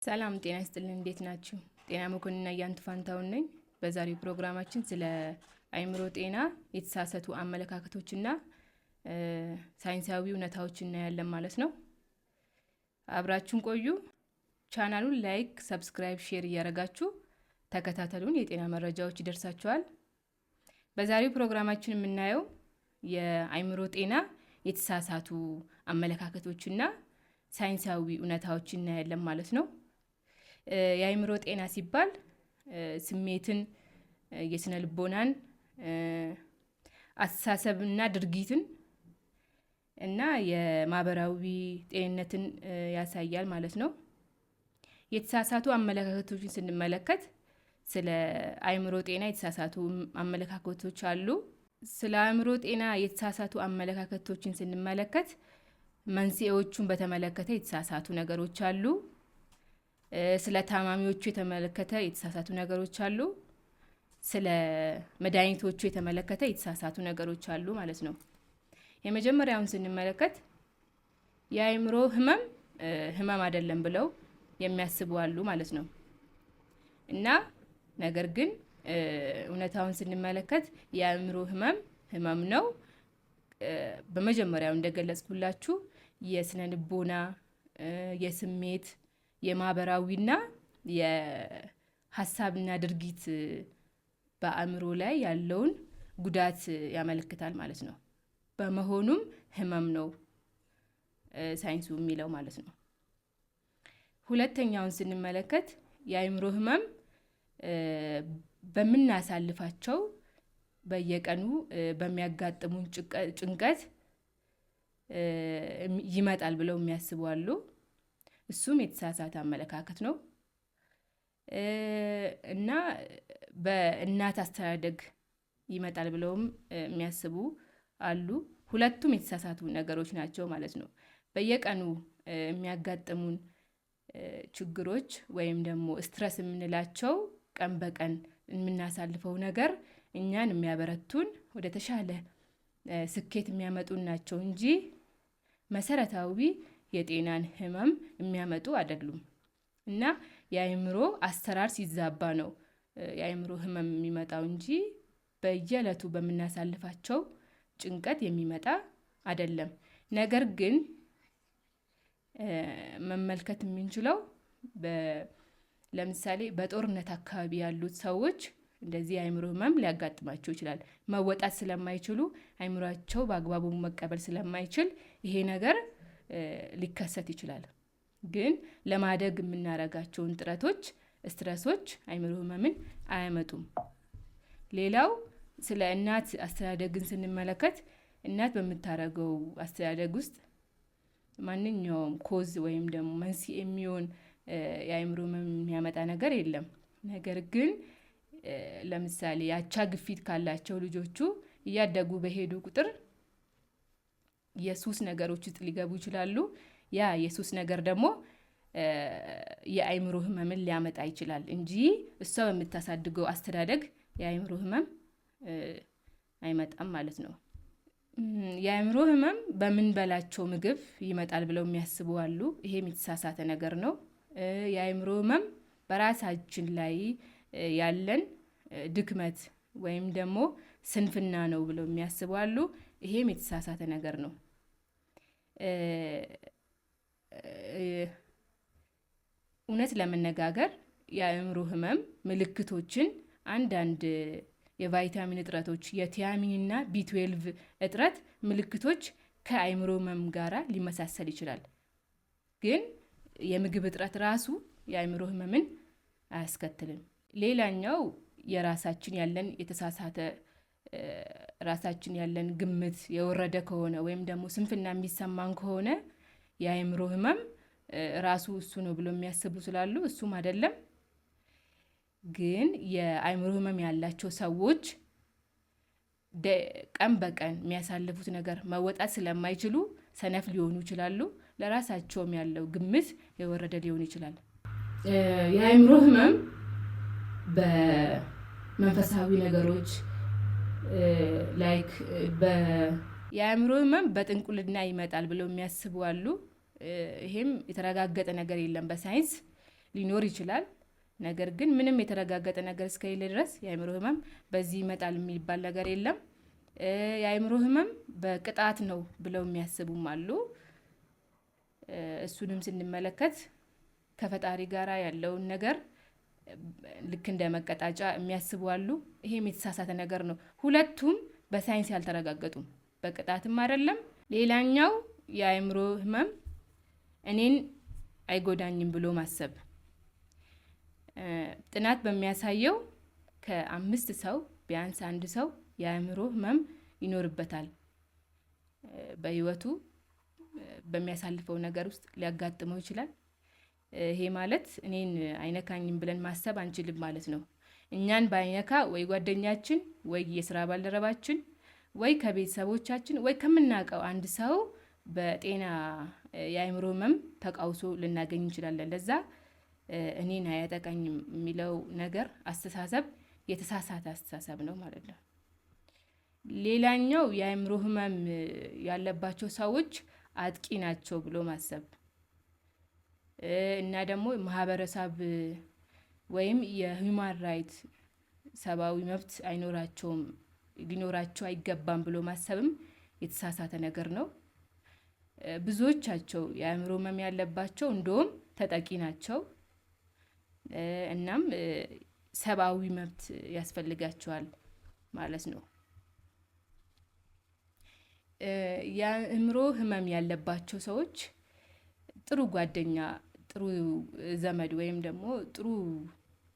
ሰላም ጤና ይስጥልን። እንዴት ናችሁ? ጤና መኮንንና እያንቱ ፋንታውን ነኝ። በዛሬው ፕሮግራማችን ስለ አእምሮ ጤና የተሳሳቱ አመለካከቶችና ሳይንሳዊ እውነታዎች እናያለን ማለት ነው። አብራችሁን ቆዩ። ቻናሉን like፣ subscribe፣ share እያደረጋችሁ ተከታተሉን። የጤና መረጃዎች ይደርሳችኋል። በዛሬው ፕሮግራማችን የምናየው የአእምሮ ጤና የተሳሳቱ አመለካከቶችና ሳይንሳዊ እውነታዎች እናያለን ማለት ነው። የአእምሮ ጤና ሲባል ስሜትን፣ የስነ ልቦናን፣ አስተሳሰብና ድርጊትን እና የማህበራዊ ጤንነትን ያሳያል ማለት ነው። የተሳሳቱ አመለካከቶችን ስንመለከት ስለ አእምሮ ጤና የተሳሳቱ አመለካከቶች አሉ። ስለ አእምሮ ጤና የተሳሳቱ አመለካከቶችን ስንመለከት መንስኤዎቹን በተመለከተ የተሳሳቱ ነገሮች አሉ። ስለ ታማሚዎቹ የተመለከተ የተሳሳቱ ነገሮች አሉ። ስለ መድኃኒቶቹ የተመለከተ የተሳሳቱ ነገሮች አሉ ማለት ነው። የመጀመሪያውን ስንመለከት የአእምሮ ህመም ህመም አይደለም ብለው የሚያስቡ አሉ ማለት ነው። እና ነገር ግን እውነታውን ስንመለከት የአእምሮ ህመም ህመም ነው። በመጀመሪያው እንደገለጽኩላችሁ የስነ ልቦና፣ የስሜት፣ የማህበራዊና የሀሳብና ድርጊት በአእምሮ ላይ ያለውን ጉዳት ያመለክታል ማለት ነው። በመሆኑም ህመም ነው ሳይንሱ የሚለው ማለት ነው። ሁለተኛውን ስንመለከት የአእምሮ ህመም በምናሳልፋቸው በየቀኑ በሚያጋጥሙን ጭንቀት ይመጣል ብለው የሚያስቡ አሉ። እሱም የተሳሳተ አመለካከት ነው። እና በእናት አስተዳደግ ይመጣል ብለውም የሚያስቡ አሉ። ሁለቱም የተሳሳቱ ነገሮች ናቸው ማለት ነው። በየቀኑ የሚያጋጥሙን ችግሮች ወይም ደግሞ stress የምንላቸው ቀን በቀን የምናሳልፈው ነገር እኛን የሚያበረቱን ወደ ተሻለ ስኬት የሚያመጡን ናቸው እንጂ መሰረታዊ የጤናን ህመም የሚያመጡ አይደሉም። እና የአእምሮ አሰራር ሲዛባ ነው የአእምሮ ህመም የሚመጣው እንጂ በየእለቱ በምናሳልፋቸው ጭንቀት የሚመጣ አይደለም። ነገር ግን መመልከት የምንችለው ለምሳሌ በጦርነት አካባቢ ያሉት ሰዎች እንደዚህ የአእምሮ ህመም ሊያጋጥማቸው ይችላል። መወጣት ስለማይችሉ አእምሯቸው በአግባቡ መቀበል ስለማይችል ይሄ ነገር ሊከሰት ይችላል። ግን ለማደግ የምናደርጋቸውን ጥረቶች stress ኦች አእምሮ ህመምን አያመጡም። ሌላው ስለ እናት አስተዳደግን ስንመለከት እናት በምታደርገው አስተዳደግ ውስጥ ማንኛውም cause ወይም ደግሞ መንስኤ የሚሆን የአእምሮ ህመም የሚያመጣ ነገር የለም። ነገር ግን ለምሳሌ የአቻ ግፊት ካላቸው ልጆቹ እያደጉ በሄዱ ቁጥር የሱስ ነገሮች ውስጥ ሊገቡ ይችላሉ። ያ የሱስ ነገር ደግሞ የአእምሮ ህመምን ሊያመጣ ይችላል እንጂ እሷ በምታሳድገው አስተዳደግ የአእምሮ ህመም አይመጣም ማለት ነው። የአእምሮ ህመም በምንበላቸው ምግብ ይመጣል ብለው የሚያስቡ አሉ። ይሄም የተሳሳተ ነገር ነው። የአእምሮ ህመም በራሳችን ላይ ያለን ድክመት ወይም ደግሞ ስንፍና ነው ብለው የሚያስቡ አሉ። ይሄም የተሳሳተ ነገር ነው። እውነት ለመነጋገር የአእምሮ ህመም ምልክቶችን አንዳንድ የቫይታሚን እጥረቶች የ thiamine ና B12 እጥረት ምልክቶች ከአእምሮ ህመም ጋራ ሊመሳሰል ይችላል። ግን የምግብ እጥረት ራሱ የአእምሮ ህመምን አያስከትልም። ሌላኛው የራሳችን ያለን የተሳሳተ ራሳችን ያለን ግምት የወረደ ከሆነ ወይም ደግሞ ስንፍና የሚሰማን ከሆነ የአእምሮ ህመም ራሱ እሱ ነው ብሎ የሚያስቡ ስላሉ እሱም አይደለም። ግን የአእምሮ ህመም ያላቸው ሰዎች ቀን በቀን የሚያሳልፉት ነገር መወጣት ስለማይችሉ ሰነፍ ሊሆኑ ይችላሉ። ለራሳቸውም ያለው ግምት የወረደ ሊሆን ይችላል። የአእምሮ ህመም በመንፈሳዊ ነገሮች like የአእምሮ ህመም በጥንቁልና ይመጣል ብለው የሚያስቡ አሉ። ይሄም የተረጋገጠ ነገር የለም በሳይንስ። ሊኖር ይችላል። ነገር ግን ምንም የተረጋገጠ ነገር እስከሌለ ድረስ የአእምሮ ህመም በዚህ ይመጣል የሚባል ነገር የለም። የአእምሮ ህመም በቅጣት ነው ብለው የሚያስቡም አሉ። እሱንም ስንመለከት ከፈጣሪ ጋር ያለውን ነገር ልክ እንደ መቀጣጫ የሚያስቡ አሉ። ይሄም የተሳሳተ ነገር ነው። ሁለቱም በሳይንስ ያልተረጋገጡም፣ በቅጣትም አይደለም። ሌላኛው የአእምሮ ህመም እኔን አይጎዳኝም ብሎ ማሰብ። ጥናት በሚያሳየው ከአምስት ሰው ቢያንስ አንድ ሰው የአእምሮ ህመም ይኖርበታል። በህይወቱ በሚያሳልፈው ነገር ውስጥ ሊያጋጥመው ይችላል። ይሄ ማለት እኔን አይነካኝም ብለን ማሰብ አንችልም ማለት ነው። እኛን ባይነካ ወይ ጓደኛችን ወይ የስራ ባልደረባችን ወይ ከቤተሰቦቻችን ወይ ከምናውቀው አንድ ሰው በጤና የአእምሮ ህመም ተቃውሶ ልናገኝ እንችላለን። ለዛ እኔን አያጠቃኝም የሚለው ነገር አስተሳሰብ የተሳሳተ አስተሳሰብ ነው ማለት ነው። ሌላኛው የአእምሮ ህመም ያለባቸው ሰዎች አጥቂ ናቸው ብሎ ማሰብ እና ደግሞ ማህበረሰብ ወይም የ human right ሰብአዊ መብት አይኖራቸውም፣ ሊኖራቸው አይገባም ብሎ ማሰብም የተሳሳተ ነገር ነው። ብዙዎቻቸው የአእምሮ ህመም ያለባቸው እንደውም ተጠቂ ናቸው። እናም ሰብአዊ መብት ያስፈልጋቸዋል ማለት ነው። የአእምሮ ህመም ያለባቸው ሰዎች ጥሩ ጓደኛ፣ ጥሩ ዘመድ ወይም ደግሞ ጥሩ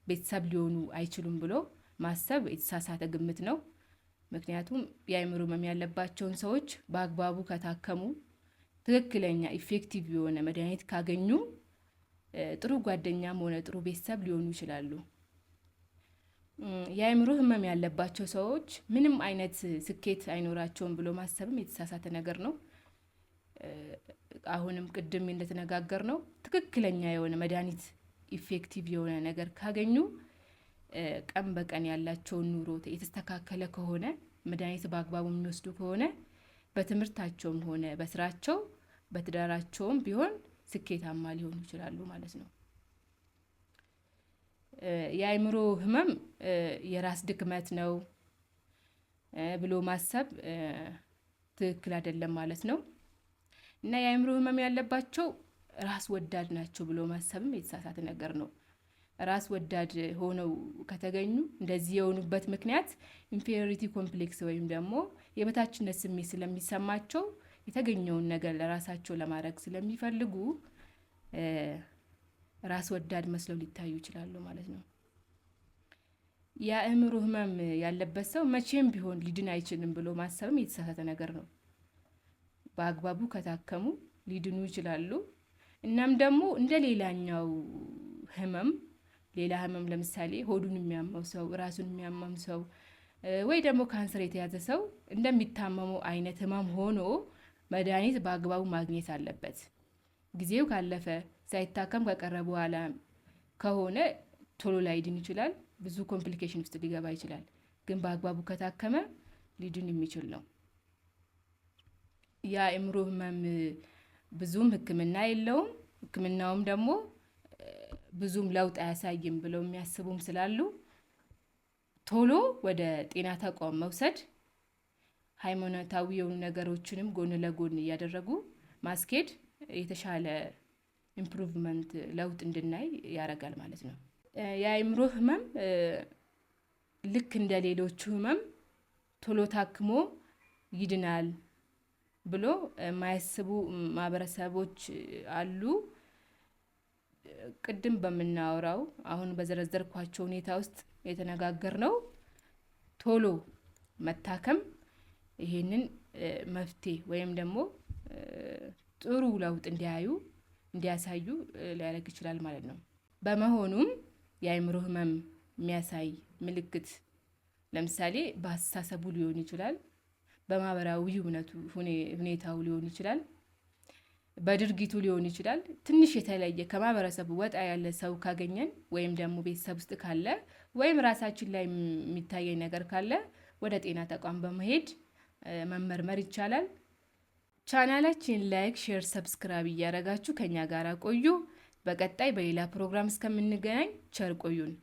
ቤተሰብ ሊሆኑ አይችሉም ብሎ ማሰብ የተሳሳተ ግምት ነው። ምክንያቱም የአእምሮ ህመም ያለባቸውን ሰዎች በአግባቡ ከታከሙ፣ ትክክለኛ effective የሆነ መድኃኒት ካገኙ ጥሩ ጓደኛም ሆነ ጥሩ ቤተሰብ ሊሆኑ ይችላሉ። የአእምሮ ህመም ያለባቸው ሰዎች ምንም አይነት ስኬት አይኖራቸውም ብሎ ማሰብም የተሳሳተ ነገር ነው። አሁንም ቅድም እንደተነጋገርነው ትክክለኛ የሆነ መድኃኒት effective የሆነ ነገር ካገኙ፣ ቀን በቀን ያላቸውን ኑሮ የተስተካከለ ከሆነ፣ መድኃኒት በአግባቡ የሚወስዱ ከሆነ በትምህርታቸውም ሆነ በስራቸው በትዳራቸውም ቢሆን ስኬታማ ሊሆኑ ይችላሉ ማለት ነው። የአእምሮ ህመም የራስ ድክመት ነው ብሎ ማሰብ ትክክል አይደለም ማለት ነው። እና የአእምሮ ህመም ያለባቸው ራስ ወዳድ ናቸው ብሎ ማሰብም የተሳሳተ ነገር ነው። ራስ ወዳድ ሆነው ከተገኙ እንደዚህ የሆኑበት ምክንያት inferiority complex ወይም ደግሞ የበታችነት ስሜት ስለሚሰማቸው፣ የተገኘውን ነገር ለራሳቸው ለማድረግ ስለሚፈልጉ ራስ ወዳድ መስለው ሊታዩ ይችላሉ ማለት ነው። የአእምሮ ህመም ያለበት ሰው መቼም ቢሆን ሊድን አይችልም ብሎ ማሰብም የተሳሳተ ነገር ነው። በአግባቡ ከታከሙ ሊድኑ ይችላሉ። እናም ደግሞ እንደ ሌላኛው ህመም፣ ሌላ ህመም ለምሳሌ ሆዱን የሚያመው ሰው፣ ራሱን የሚያመም ሰው ወይ ደግሞ ካንሰር የተያዘ ሰው እንደሚታመመው አይነት ህመም ሆኖ መድኃኒት በአግባቡ ማግኘት አለበት። ጊዜው ካለፈ፣ ሳይታከም ከቀረ በኋላ ከሆነ ቶሎ ላይድን ይችላል። ብዙ complication ውስጥ ሊገባ ይችላል። ግን በአግባቡ ከታከመ ሊድን የሚችል ነው። የአእምሮ ህመም ብዙም ሕክምና የለውም፣ ሕክምናውም ደግሞ ብዙም ለውጥ አያሳይም ብለው የሚያስቡም ስላሉ ቶሎ ወደ ጤና ተቋም መውሰድ፣ ሃይማኖታዊ የሆኑ ነገሮችንም ጎን ለጎን እያደረጉ ማስኬድ የተሻለ improvement ለውጥ እንድናይ ያደርጋል ማለት ነው። የአእምሮ ህመም ልክ እንደ ሌሎቹ ህመም ቶሎ ታክሞ ይድናል ብሎ የማያስቡ ማህበረሰቦች አሉ። ቅድም በምናወራው አሁን በዘረዘርኳቸው ሁኔታ ውስጥ የተነጋገርነው ቶሎ መታከም ይሄንን መፍትሄ ወይም ደግሞ ጥሩ ለውጥ እንዲያዩ እንዲያሳዩ ሊያደርግ ይችላል ማለት ነው። በመሆኑም የአእምሮ ህመም የሚያሳይ ምልክት ለምሳሌ በአስተሳሰቡ ሊሆን ይችላል፣ በማህበራዊ ሁኔታው ሊሆን ይችላል፣ በድርጊቱ ሊሆን ይችላል። ትንሽ የተለየ ከማህበረሰቡ ወጣ ያለ ሰው ካገኘን ወይም ደግሞ ቤተሰብ ውስጥ ካለ ወይም ራሳችን ላይ የሚታየኝ ነገር ካለ ወደ ጤና ተቋም በመሄድ መመርመር ይቻላል። ቻናላችን like፣ share፣ subscribe እያደረጋችሁ ከኛ ጋር ቆዩ። በቀጣይ በሌላ ፕሮግራም እስከምንገናኝ ቸር ቆዩን።